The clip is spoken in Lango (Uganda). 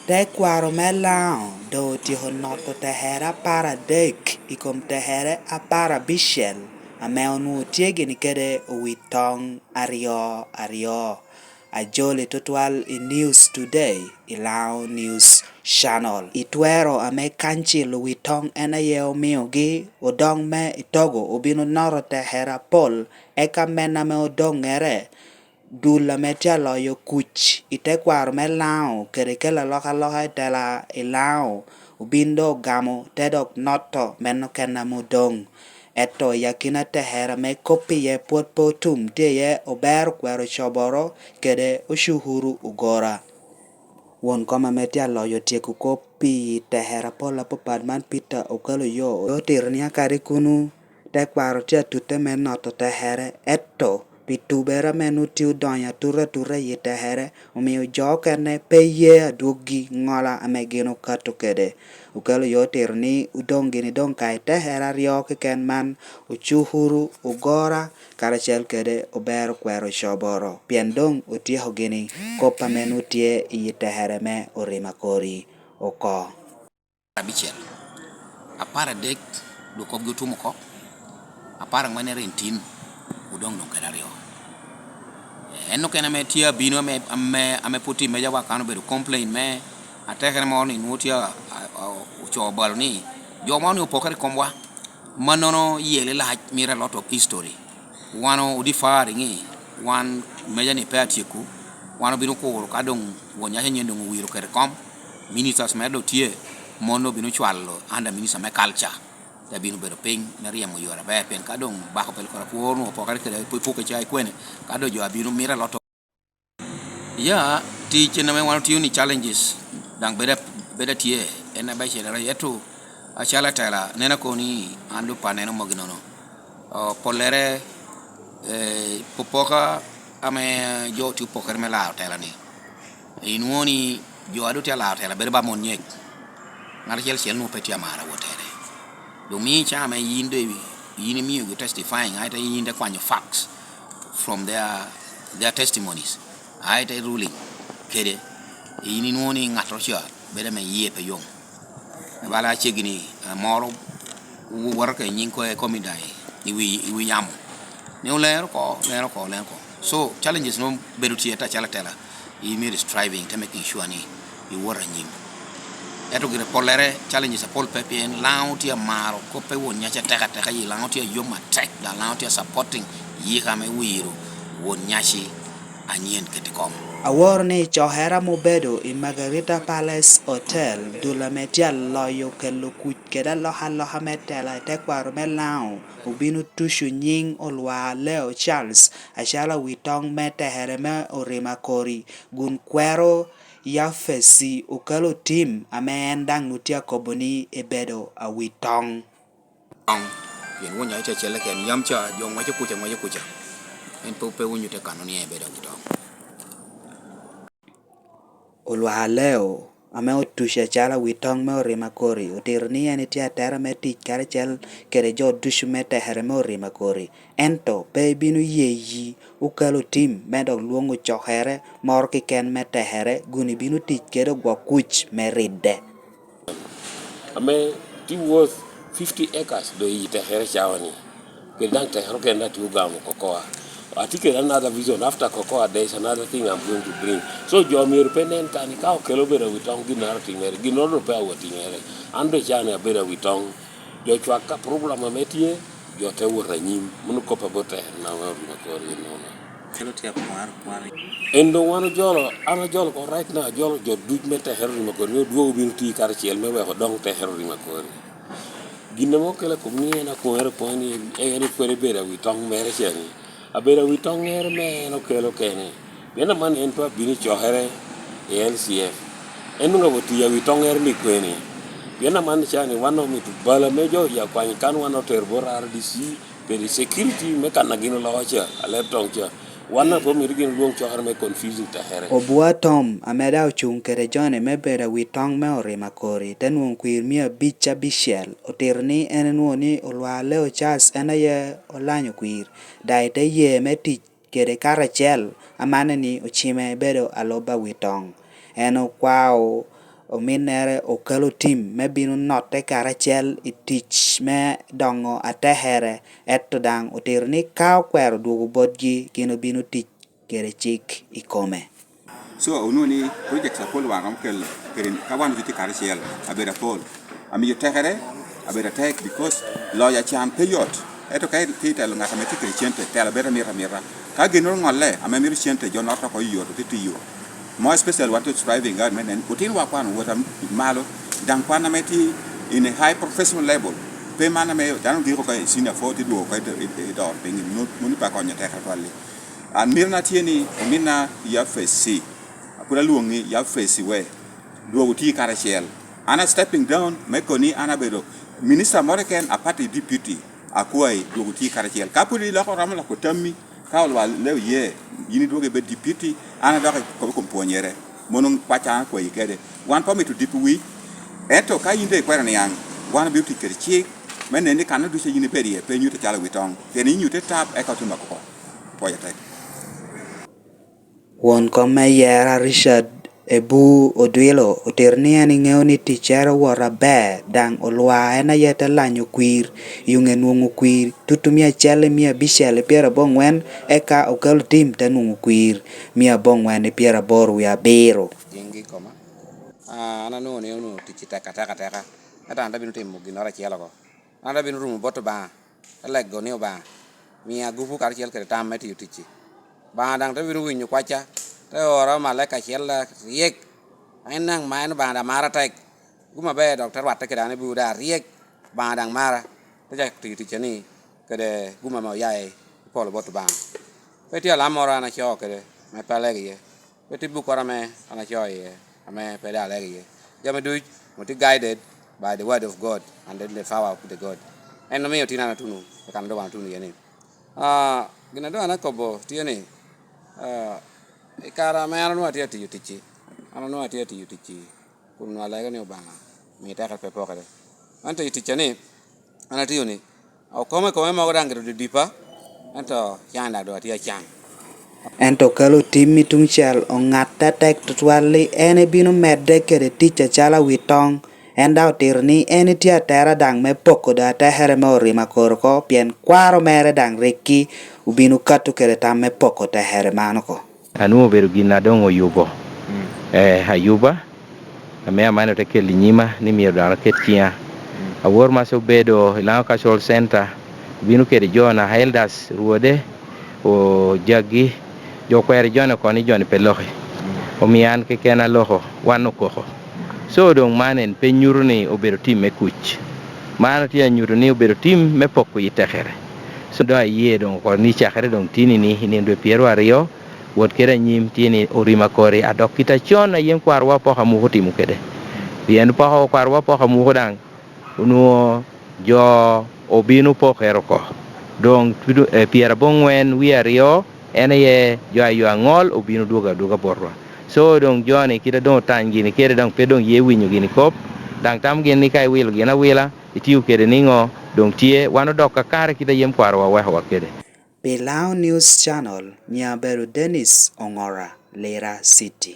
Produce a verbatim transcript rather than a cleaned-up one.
Tekwaro me Laŋo doŋ otyeko noto tekere apar adek i kom tekere apar abicel ame onwoŋo tye gini kede owitoŋ aryo aryo. Ajoli tutwal i News Today i Laŋo News Channel. I twero ame kancil owitoŋ en aye omiogi, odoŋ me i togo obino noto tekere apol, eka men ame odoŋŋere dul ame tye aloyo kuc i tekwaro me Laŋo kede kelo alokaloka i tela i Laŋo obin doŋ ogamo te dok noto meno ken ame odoŋ. Ento i akina tekere ame kop iye pwod pe otum tye iye Obero Kwero Coboro kede Ocukuru Ogora. Won kom ame tye aloyo tyeko kop pi tekere apol apapat man Peter Okelo Yo otito ni akadi kunu tekwaro tye atute me noto tekere, ento pi tubere ame nwoŋo tye odonyo atuta atuta i tekere, omio jo okene pe ye adwoggi ŋola ame gin okato kede. Okelo Yo otito ni odoŋ gini doŋ ka i tekere aryo keken man, Ocukuru Ogora karacel kede Obero Kwero Coboro, pien doŋ otyeko gini kop ame nwoŋo tye i tekere me Orima Kori oko. Abicel, apar adek dok kopgi otum oko, apar angwen ero in tin, odoŋ doŋ kede aryo. En okene ame tye abino ame, ame, ame pwod tye i mejawa kan obedo complain me atekere moro ni nwoŋo tye a, a, a, ocoo balo ni jo moro ni opokere i komwa. Mannono yele lac mito a lot of history. Wan o defer i ŋe, wan meja ni pe atyeko, wan obino kuro ka doŋ won nyaci anyen doŋ owiro kede kom, ministers mere doŋ tye, mon obino cwalo under minister me culture, te bino bedo piny me ryemo yore aber, pien ka doŋ bako pele kora kwor nwoŋo opokere kede ipuke ca i kwene, ka doŋ jo abino mito a lot of Ya, tic en ame wan otio ni challenges daŋ bedo bedo atye en abicel aryo, ento acalo atela neno kono ni an doŋ pe aneno mogi nono. Pollere popoka ame jo otio pokere me laro tela ni, inwoŋo ni jo a doŋ tye alaro tela bedo ba mon nyec, ŋat acel acel nwoŋo pe tye amaro wot tere. Doŋ mio ica ame yin doŋ yin imiogi testifying, aeto yin te kwanyo facts from their, their testimonies, aeto iruling kede, in inwoŋo ni ŋattoro ca bedo ame yie pe yom. Bala aceggi ni moro woto ka i nyiŋ ko i komi daŋ i wi, i wi yamo. Ni olero oko, olero oko, olero oko. So challenges nwoŋo bedo tye te acalo atela. In myero i striving te making sure ni iwoto anyim. Ento gire pollere challenges apol pe pien Laŋo tye amaro koppe won nyaci atek ateka yi Laŋo tye ayom atek daŋ Laŋo tye a supporting yika me wiro won nyaci anyen keti kom. Aworo ni cokere ame obedo i Margarita Palace Hotel dul ame tye aloyo kelo kuc kede alokaloka me tela i tekwaro me Laŋo obino tuco nyiŋ Olwar Leo Charles acalo awitoŋ me tekere me Orima Kori, gun kwero Yafesi okelo tim ame en daŋ nwoŋo tye akobo ni ebedo awitoŋ. Pien won nyaci tye acel keken, yam ca jo ŋweco kuca ŋweco kuca, en pe pe winyo te kano ni en ebedo awitoŋ. Olwar Leo ame otuco acalo awitoŋ me Orima Kori otito ni en etye atera me tic karacel kede jo ducu me tekere me Orima Kori, ento pe ebino yeyi okelo tim me dok lwoŋo cokere moro keken me tekere kun ebino tic kede ogwok kuc me ridde. Ame tye worth fifty acres do iyi tekere cawa ni. Kede daŋ tekere okene atye ogamo kokoa. Atye kede another vision after cocoa there is another thing I'm going to bring. So jo myero pe nen kani ka okelo bedo awi toŋ ginnoro otimere, ginnoro doŋ pe awa timere. An doŋ icaa ni abedo awi toŋ. Jo cwak ka program ame tye, jo te wot anyim. Mano kop a bot tekere na me orima kor gin nono. Kelo tye akwar kwar. En doŋ wan ojolo, an ajolo ko right now, ajolo jo duc me tekere orima kor ni odwogo obino ti karacel me weko doŋ tekere orima kor. Gin ame okela kom ni en akwongere pwony ni en kwene bedo awi toŋ mere cani. Abedo awi toŋŋere me en okelo kene, pien aman en pe abino i cokere i L C F. En nwoŋo abo tiyo awi toŋŋere ni kwene, pien aman icaa ni wan omito bal ame jo oya kwanyo kan wan otero bot R D C kede security me kan a gin oloko ca, aleb toŋ ca. Wan daŋ pe omito gin olwoŋ cokere me confusing tekere. Obua Tom, ame daŋ ocuŋ kede jone me bedo awi toŋ me Orima Kori, te nwoŋo kwir mia abic abicel, otito ni en enwoŋo ni Olwar Leo Charles en aye olanyo kwir, daŋ ite ye me tic kede karacel, amanne ni ocime bedo alub awi toŋ. En okwao ominnere okelo tim me bino notte karacel i tic me doŋo atekere, ento daŋ otito ni ka okwero dwogo botgi, gin obino tic kede cik i kome. So, onwoŋo ni projects apol wan romo kelo, kede ka wan otye karacel, abedo apol. Amiyo tekere, abedo atek, because loyo acan pe yot. Ento ka itye i telo ŋat ame tye kede cente, telo bedo amito amita. Ka ginnoro ŋolle, ame mito cente, jo noto oko i yot, otye tiyo. More especially wan tye striving hard me nen, otinwa kwano wot am-, malo, daŋ kwan ame tye in a high professional level. Pe man ame dano giko oko i senior four, tye dwogo oko i, i, i doro piny, nwoŋo, nwoŋo pe akonyo tek atwal-li. An mitna tye ni ominna ya face C, pwod alwoŋi ya face we, dwogo ti karacel. An a stepping down, me koni an abedo minister moro keken, apart i deputy, akwayi, dwogo ti karacel. Ka pwod iloko, romo loko tammi, ka olwal le oye, yin idwogo ibed deputy, an adok i kom, kom pwonyere. Mono kwacca an akwayi kede. Wan pe omito dipi wi, ento ka yin doŋ ikwero niaŋ, wan obino tic kede cik, me nen ni kan ducu a yin ibedo iye, pe inyutte calo wi toŋ. Pien inyutte tap, eka otimo koko. Pwoyo atek. Won kom me yera Richard Ebu Odwilo otito ni en eŋeo ni ticcere owoto aber, daŋ olwa en aye te lanyo kwir i oŋe nwoŋo kwir, tutu mia acel i mia abicel i pyeraboŋwen, eka okelo tim te nwoŋo kwir mia aboŋwen i pyeraboro wie abiro. Jiŋgi i koma. Ah, an anwoŋo ni onwoŋo ticci tek atek ateka, ento an te bino timo ginnoro acel oko. An te bino rumo bot Obaŋa, te lego ni, "Obaŋa, mia agupu karacel kede tam me tiyo ticci." Obaŋa daŋ te bino winyo kwacca, te oro amalaika acel aryek. En daŋ ma en Obaŋa daŋ mara atek. Gum aber dok te rwatte kede an i bur daŋ aryek. Obaŋa daŋ mara, te cako tiyo ticca ni kede gum ame oya i polo bot Obaŋa. Pe tye alam moro an acoo kede, me pe alego iye. Pe tye bukkoro ame an acoo iye, ame pe daŋ alego iye. Jami duc onwoŋo tye guided by the word of God and then the power of the God. En omio tin an atuno, eka an doŋ an atuno iye ni. Ah, gin a doŋ an akobo tye ni, ah, i kare ame an onwoŋo atye atiyo ticci, an onwoŋo atye atiyo ticci, kun onwoŋo alego ni, "Obaŋa, mi tekere pe pokere." Ento i ticca ni, an atiyo ni, okome kome mogo daŋ gire dodipa, ento can daŋ doŋ atye acan. Ento kalo tim i tuŋ cel oŋatte atek tutwal-li, en ebino medde kede tic acalo awitoŋ. En daŋ otito ni en etye atera daŋ me poko doŋ atekere me orima kor oko, pien kwaro mere daŋ rikki obino kato kede tam me poko tekere man oko. Anwoŋo obedo gin a doŋ oyubo, eh, ayuba, ame aman ote kelo i nyima ni myero dano oket ciŋa. Awor mac obedo i Laŋo Cultural Center, obino kede jo na elders, rwode, ojaggi, jo okwero joni oko ni joni pe loki. Omio an keken aloko, wan okoko. So doŋ man en pe nyuto ni obedo tim me kuc. Man tye anyuto ni obedo tim me poko i tekere. So doŋ aye doŋ oko ni cakere doŋ tini ni i nino dwe pyero aryo, wot kede anyim tye ni orima kori, a dok kit acon a yam kwarwa Apoko Amuku otimo kede. Pien Apoko, kwarwa Apoko Amuku daŋ onwoŋo jo obino pokere oko. Doŋ tudu, eh, pyeraboŋwen wie aryo, en aye jo a ywa ŋol obino dwogo adwoga botwa. So doŋ joni kit a doŋ otany gini kede, doŋ pe doŋ ye winyo gini kop, daŋ tam gin ni ka iwilo gin awila, itio kede niŋo, doŋ tye, wan odok kakare kit a yam kwarwa owekowa kede. Pi Laŋo News Channel, nyiŋa obedo Dennis Ongora, Lira City.